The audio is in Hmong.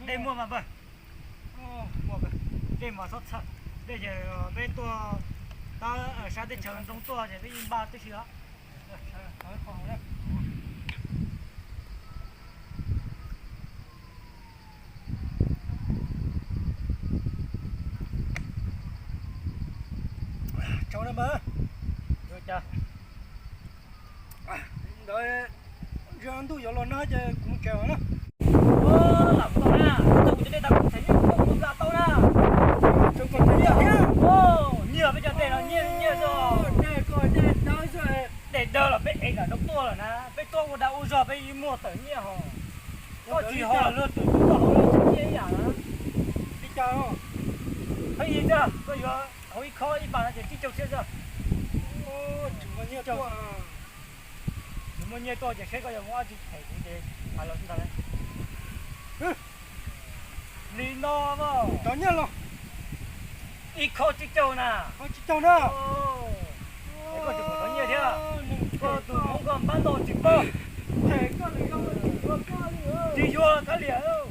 Dej muaj mas npawg. Dej mas txhob txhawj, dej ces peb tuaj tab sab teb chaws nroo tuaj ces peb yeej npaj tib si os. Tsaug na npawg. Ntawd ntuj yuav los no ces kuv mus tsev na. Lam tau na, tau kuv cov dej tau kuv them nyiaj kuv tau kuv npla tau na. Nyiaj thiab. Nyiaj peb cov dej no nyiaj nyiaj xwb. Dej dawb los peb ev nram nroo tuaj lawm na, peb tuaj ua dag ua zog peb yeej muaj tawm nyiaj hos. Koj tsis haus los luag tus tub koj haus los tseem nyiaj ib yam na. Li cas? Pheej yig tiag, koj yuav haus ib khob ib pas no ces tsib caug txhiab xwb. Tsis muaj nyiaj tuaj ces seb koj yuav muab dab tsi them kuv ces hais los xwb ntag lauj. Li no, cov nyiaj los ib khob tsib caug na. Khob tsib caug na. Es koj tsis pom cov nyiaj thiab, koj tus hmoob koj npab ntau tsis paub. Tsis yuav kab liam.